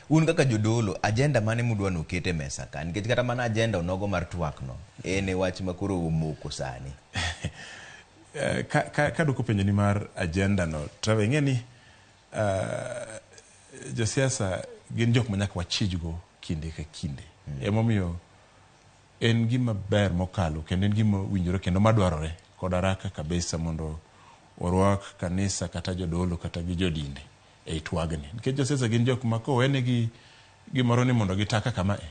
Un kaka jodolo, agenda mane mudwa noket e mesa ka? Nikech kata mana agenda onogo mar twak no en e wach ma koro omoko sani. Ka dwoko penjo ni mar agenda no, Trevor, ing'e ni josiasa gin jok ma nyaka wachijgo kinde ka kinde. Emomiyo en gima ber mokalo kendo en gima owinjore kendo madwarore kod haraka kabisa mondo orwak kanisa kata jodolo kata gi jodinde ei twagni, nikech josiasa gin jok ma kowenegi gimoro ni mondo gita kaka mae,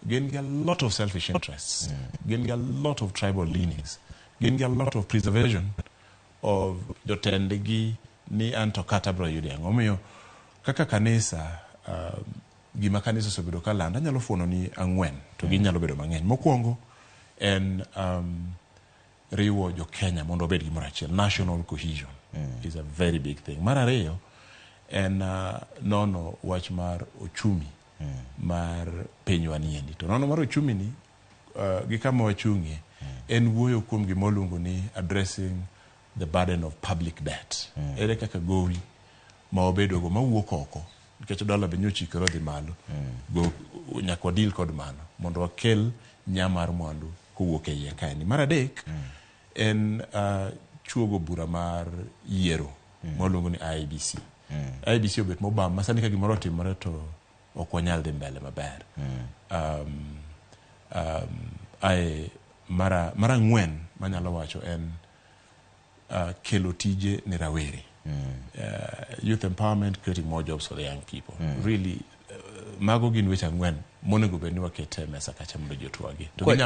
gin gi a lot of selfish interests, gin gi a lot of tribal leanings, gin gi a lot of preservation of jotendgi ni anto kata bro yude ang'o. Omiyo kaka kanisa, gima kanisa osebedo ka lando anyalo fuono ni ang'wen to ginyalo bedo mang'eny. Mokwongo en riwo jo Kenya mondo obed gimoro achiel. National cohesion is a very big thing. Mar ariyo en nono wach mar ochumi mar pinywa niendi. To nono mar ochumi ni gi kama wachung'ie en wuoyo kuom gima waluongo ni addressing the burden of public debt. Ere kaka gowi ma wabedogo mawuok oko, nikech dola be nyochikore odhi malo go, nyaka wadeal kod mano mondo wakel nya mar mwandu kowuok e iye kaendi. Mar adek en chuogo bura mar yiero mawaluongo ni IEBC. IEBC obet mobam ma sani ka gimoro otimore to ok wanyal dhi mbele maber. Ae mar ang'wen manyalo wacho en kelo tije ne rawere. Youth empowerment, creating more jobs for the young people. Really, mago gin weche ang'wen monego bed ni waketo e mesa kacha mondo ji otwagi. To ginyalo